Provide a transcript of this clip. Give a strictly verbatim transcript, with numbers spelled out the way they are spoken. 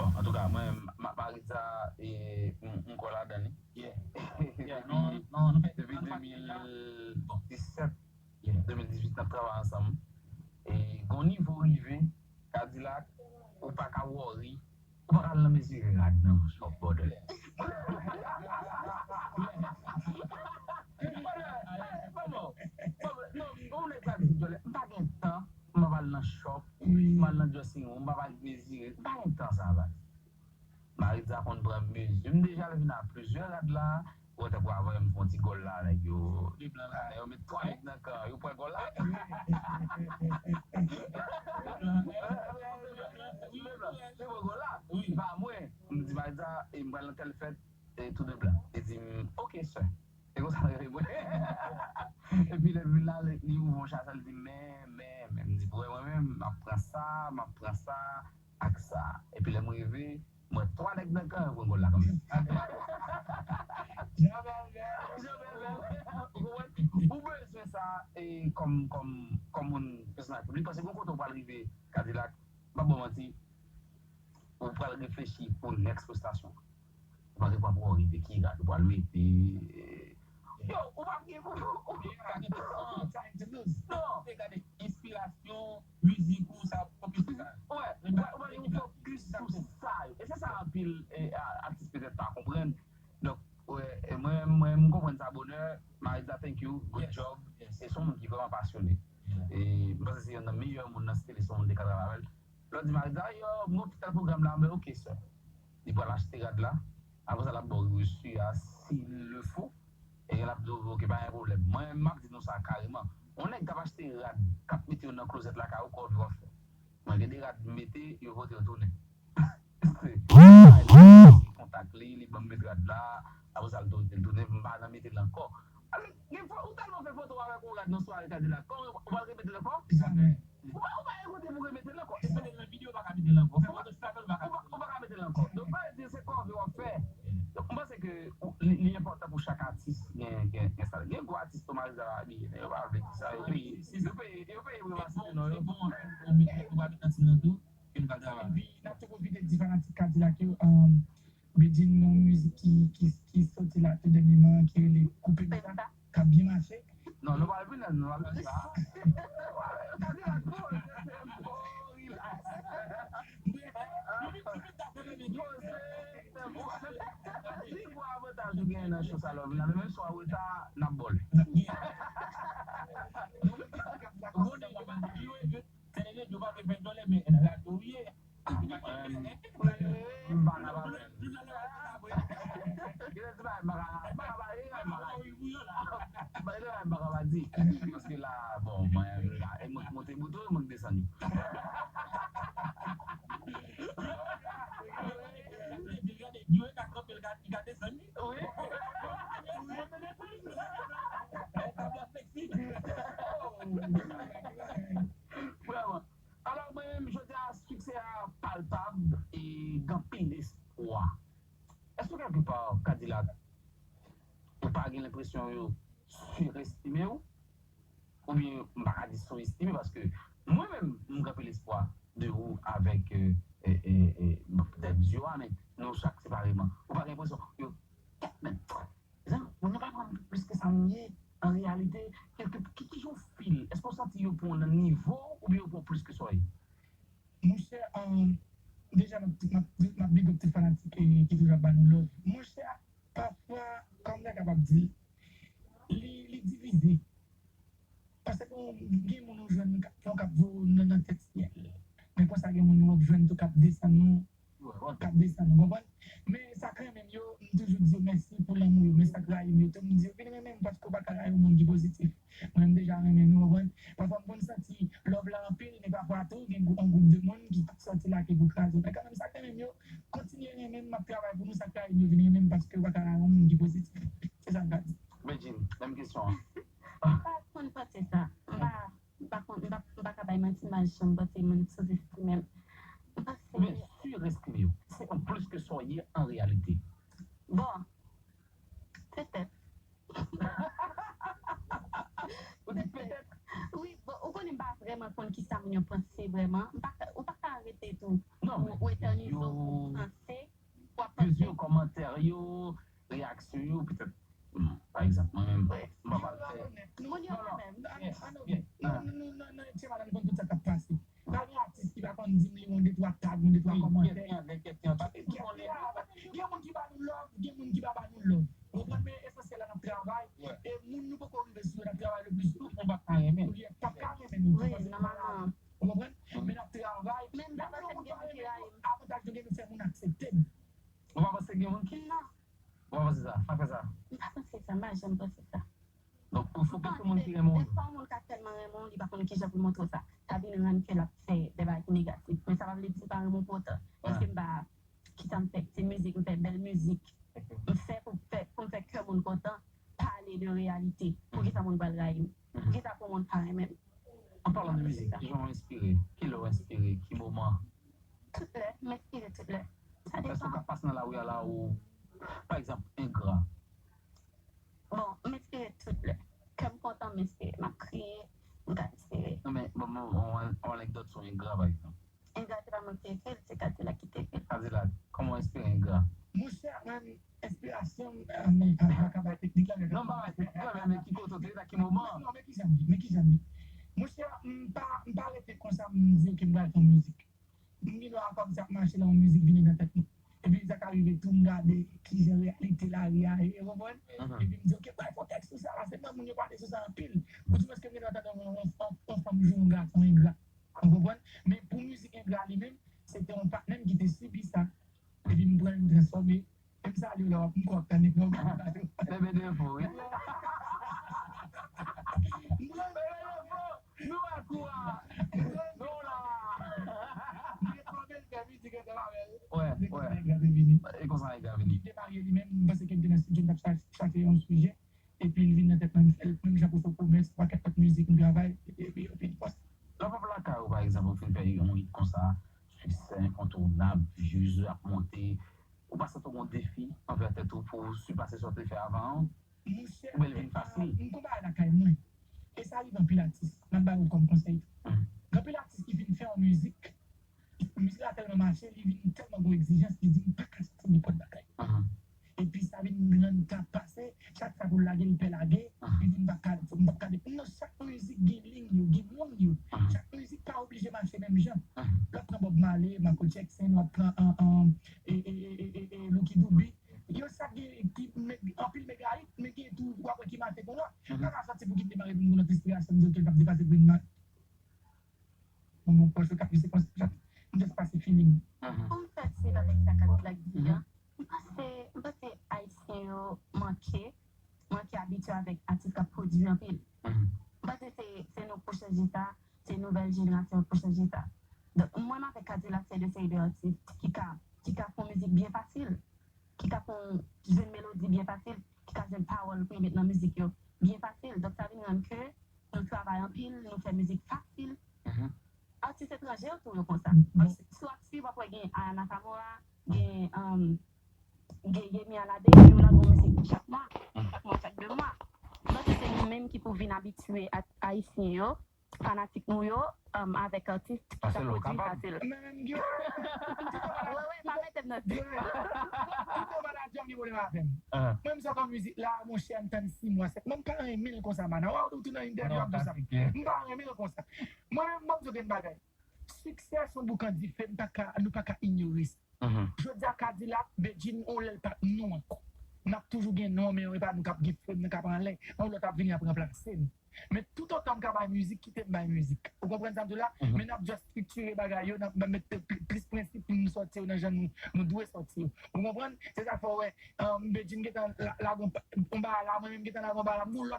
Bon, antouka, mwen, Maritza, e, m kwè ladan li. Yeah. Yeah, non, non, nou fè, depi nou pa deja. Bon. Depi de mil disèt, yeah, de mil dizuit, n ap travay ansanm. E gon nivo rive, Kadilak, ou pa ka worry, ou pa ka al nan mezire rad nan, shop, brother. Brother, eh, maman, maman, non, ou nèg la di, m pa gen tan, m ap al nan shop, m al nan dressing room, m ap al mezire, m pa gen tan sa, baz. Maritza konn pran mezi. M deja leve nan plizyè rad la. Ou wè tankou avan yè m fè yon ti gòl la, nèg yo. Nèg yo met twa nèg nan kan, yo pran gòl la. Yo pran gòl la. Se pa mwen. M di Maritza, e m pral nan tèl fèt, e tou de blan. Li di m, "Ok, sir." E konsa l rele mwen. Epi lè m vin la, li ouvri yon chasa, li di, "Men, men, men." M di, "Pou mwen menm, m ap pran sa, m ap pran sa." Ak sa. Epi lè m rive, m wè twa nèg nan kan an pran gòl la kanmenm. Jan bèl bèl. Jan bèl bèl. Ou konprann? Ou bezwen sa, e, kòm, kòm, kòm moun pèsonaj piblik, paske gon kote ou pral rive, Kadilak, m pa ba w manti, ou pral reflechi pou next prestasyon. Ou pa gen pwa pou w rive ki rad ou pral mete. Yo, ou pa gen pou ou pa gen tan. Time to lose. Non. Te gade enspirasyon, mizik ou, sa fokis sou sa. Wè, ou pa gen fokis sou sa yo. E se sa anpil, e, a- atis petèt pa konprann. Donk, wè, e mwen, mwen, m konprann sa bonè. Maritza, thank you. Good job. E se yon moun ki vrèman pasyone. E m panse se youn nan meyè moun nan Stele, se yon moun te ka travay avè l. Lè w di Maritza, "Yo, m gon tèl pwogram la," men ok, sir. Li pral achte rad la. Apre sa, l ap ba w resi a, s'il le faut. E l ap di w, "Ok, pa gen pwoblèm." Mwen, m ap di nou sa kareman. Yon nèg k ap achte rad, k ap mete yo nan klozèt lakay ou, kòve w ap fè. Mwen, gen de rad m mete, yo vote yo tounen. Kontak li, li ban m met rad la. Apre sa, l tou- l tounen, m pa nan mete l ankò. Alò, gen fwa, ou tèlman fè foto avèk yon rad nan sware Kadilak, kòman ou pral remete l ankò? Jamè. Ou pa, ou pa gen kote pou remete l ankò. Ou mete l nan videyo, ou pa ka mete l ankò. Fè Photoshop avè l, ou pa ka mete l ankò. Donk, sa vle di se kòve w ap fè. Donk, m panse ke ou- li, li enpòtan pou chak atis gen, gen, gen sa. Gen gwo atis tou Maritza pa abiye, men yo pa vle di sa. Yo peye, yo peye, yo peye pou yo pa site non yo. Se bon, se bon, ou pa met nan ti nan tou, ke nou ka travay. Epi, n ap tou pwofite di fanatik Kadilak yo, um, Bedjine gen yon mizik ki, ki, ki soti la tou dènyèman ki rele Koupe Bata, k ap byen mache. Non, nou pral vin la, nou pral vin la. Kadilak, bon, bon, relax. Li gwo avantaj ou genyen nan show sa lè w vin la, men menm si w an reta, n ap ba w li. Sèlè yo pa te fè dòlè, men radyo w ye. M pa ka pa di. Gen lè ti bagay m pa ka, m pa ka pa, gen lè m pa ka pa di. Gen lè m pa ka pa di. Paske la, bon, mwen, e mwen ki monte moto, e mwen ki desann yo. Wi. Vrèman. Alò, mwen menm, jodi a, siksè a palpab e gen anpil espwa. Èske kèlkepa, Kadilak, ou pa gen lenpresyon yo sirestime w? Oubyen, m pa ka di sou-estime, paske mwen menm, m gen anpil espwa de ou avèk, e, e, e, e, Debs yo a, men nou chak separeman. Ou pa gen enpresyon, yo, men, Zanmi, moun yo pa pran m plis ke sa m ye. An reyalite, kèlke, ki, ki jan w feel? Èske w santi yo pran w nan nivo w oubyen yo pran w plis ke sa w ye? Monchè, um, deja, m ap, m ap, m ap big up tout fanatik, eh, ki toujou ap ba nou love. Monchè, pafwa, kòm m ta kapab di, li, li divize. Paske gen, gen moun ou jwenn k ap, k ap voye w nan, nan tèt syèl. Men konsa gen moun ou ap jwenn tou k ap desann ou, k ap desann ou, konprann? Men sa k renmen m yo, m toujou di yo mèsi pou lanmou yo. Men sa k rayi m yo tou, m di yo vin renmen m paske w pa ka rayi yon moun ki pozitif. Mwen, m deja renmen nou, konprann? Pafwa m konn santi love la anpil, men pafwa tou, gen gwoup, yon gwoup de moun ki sòti la ki pou kraze w. Men kanmenm, sa k renmen m yo, kontinye renmen m, m ap travay pou nou. Sa k rayi m yo vin renmen m paske w pa ka rayi yon moun ki pozitif. Se sa m ka di. Bedjine, menm kesyon an. M pa konn panse sa. M pa, m pa konn, m pa, m pa ka bay manti, m pa janm panse moun sou-estime m. M panse. Men sirestime yo. Se yon plis ke sa w ye an reyalite. Bon, petèt. Ou di petèt? Wi, bon, ou konnen m pa vrèman konn kisa moun yo panse vrèman. M pa ka, ou pa ka rete tou. Non, men ou etènize w pou yo, reyaksyon yo, petèt, bon, pa egzanp, mwen menm, m pa pral fè. Moun yo la menm. Yes, yes. Nan nan nan nan etye madan konn tout sa k ap pase. Pa gen atis ki pa konn di m li yon de twa tag, yon de twa kòmantè. Gen moun ki ba nou love, gen moun ki pa ba nou love. Ou konprann, men esansyèl la n ap travay. E moun nou poko rive sou yo, n ap travay le plis tou. Ou p ap ka renmen. Ou p ap ka renmen nou. Wi, nòmalman. Ou konprann? Men n ap travay. Menm lè paske m gen moun ki rayi m. Avantaj nou gen, nou fè moun aksepte n. Ou pa panse gen moun ki. Ou pa panse sa? Pa fè sa. M pa panse sa, m pa janm panse sa. Donk, ou fokis sou moun ki renmen w yo. Dèfwa, yon moun ka tèlman renmen w, li pa konn kijan pou l montre w sa. Sa vin rann ke l ap fè de bagay ki negatif. Men sa pa vle di li pa renmen w pou otan. Paske m pa, kisa m fè, se mizik, m fè bèl mizik. M fè pou fè, pou m fè kè moun kontan, pale de reyalite. Poukisa moun pral rayi m? Poukisa pou moun pa renmen m? An palan de mizik, kijan w enspire? Kilè w enspire? Ki moman? Tout lè, m enspire tout lè. Sa Èske w depann. Ka pase nan lari a la ou, pa egzanp, engra? Bon, m enspire tout lè. Kè m kontan, m enspire. M ap kriye, m ka enspire. Non, men, bon, bon, on, on anekdòt sou engra, pa egzanp. Engra se pa mwen ki ekri l, se Kadilak ki te ekri l. Kadilak, kòman w enspire engra? Monchè, mwen, enspirasyon m, ah, men, pa, pa ka bay teknik la, men. Non, m pa bay teknik la, men ki kote w te ye, nan ki moman? Non, men kijan m di, men kijan m di. Monchè, m pa, m pa rete konsa, m di, ok, m pral fè yon mizik. M gen dwa kòmsi ap mache la, yon mizik vini nan tèt mwen. Epi sa ka rive tou, m gade kijan reyalite lari a ye, ou konprann? Epi m di, ok, bay kontèks sou sa, paske nan moun yo pale sou sa anpil. Ou di mwen ke m gen dwa tande yon, yon, yon, yon fanm jwe yon gason engra. Ou konprann? Men pou mizik engra li menm, se te yon patnè m ki te sibi sa. Epi m pran l, m transfòme. E m salye w la, w ap m kwè w ap tande, m ap tande. Bebe Defo, wi. Bebe Defo, nou wè kou a. Nou la. M te twò bèl fè mizik ansanm avè l. Wè, Se wè. konsa engra te vini. E konsa engra vini. Li te marye li menm, m panse ke m te nan estidyo, m t ap cha- chache yon sijè. Epi l vin nan tèt mwen, m fè l menm jan pou fè pwomès, pakèt lòt mizik m travay, epi yo vin pòs. Lè w ap lakay ou, pa egzanp, ou fin fè yon hit konsa, siksè enkontounab, views ap monte, ou pa santi w gon defi anvè tèt ou pou w sipase sa w te fè avan an? Monchè, Oubyen l vin fasil? M konpare lakay mwen. E sa rive anpil atis. M ap ba yo kòm konsèy tou. Gen anpil atis ki fin fè yon mizik. Mizik la tèlman mache, li vin tèlman gon egzijans, li di m pa ka soti nenpòt bagay. Epi sa vin rann tan ap pase, chak sa pou l lage, li pè lage, li di m pa ka, m pa ka depi. Non, chak mizik gen liy yo, gen moun yo. Chak mizik pa oblije mache menm jan. Lè w ap pran Bob Marley, Michael Jackson, w ap pran an, an, e, e, e, e, e, e, Lucky Dube. Yo chak gen ki, anpil mega hit, men gen tou w ap wè ki mache pou lòt. Pa ka soti pou ki m demare pou m gen lòt enspirasyon, m di ok, l p ap depase Green Man. Bon, bon, pòs yo k ap pise konsa, m just pase feeling. Pou m fè swit avèk sa Kadilak di a, m panse, m panse Ayisyen yo manke, manke abitye avèk atis k ap pwodui anpil. M panse se, se nou pou chanje sa, se nouvèl jenerasyon pou chanje sa. Donk, mwen m avèk Kadilak se de seri de atis ki ka, ki ka fè yon mizik byen fasil, ki ka fè yon jwenn melodi byen fasil, ki ka jwenn pawòl pou yo met nan mizik yo byen fasil. Donk, sa vin rann ke nou travay anpil, nou fè mizik fasil. Atis etranje yo tou yo konsa. Si w ap swiv, w ap wè gen Aya Nakamura, gen, um, gen Yemi Alade, yo lage yon mizik chak mwa, chak mwa, chak de mwa. M panse se nou menm ki pou vin abitye a- Ayisyen yo, fanatik nou yo, um, avèk atis ki ka pwodui fasil. Men menm gen Wè, wè, pa mete m nan dik. Tout manager m gen pwoblèm avè m. Mwen, m sot an mizik la, monchè, m tann sis mwa, sèt mwa, m pa renmen l konsa, man. Wè, ou tou nan entèvyou ap di sa. M pa renmen l konsa. Mwen menm, mwen, m di w gen bagay. Siksè se yon boukan dife, m pa ka, nou pa ka inyore sa. Jodi a Kadilak, Bedjine, on lè l pa t nou ankò. N ap toujou gen non, men e pa nou k ap gen frè m nan k ap anlè. On lòt ap vini ap ranplase n. Men toutotan m ka bay mizik, kite m bay mizik. Ou konprann sa m di w la? Men n ap just striktire bagay yo, n ap met pli- plis prensip pou nou sòti yo nan jan nou, nou dwe sòti yo. Ou konprann? Se sa k fè w wè, um, Bedjine gentan la- lage on pa- on bagay la, mwen menm gentan lage on bagay la, m gon lòt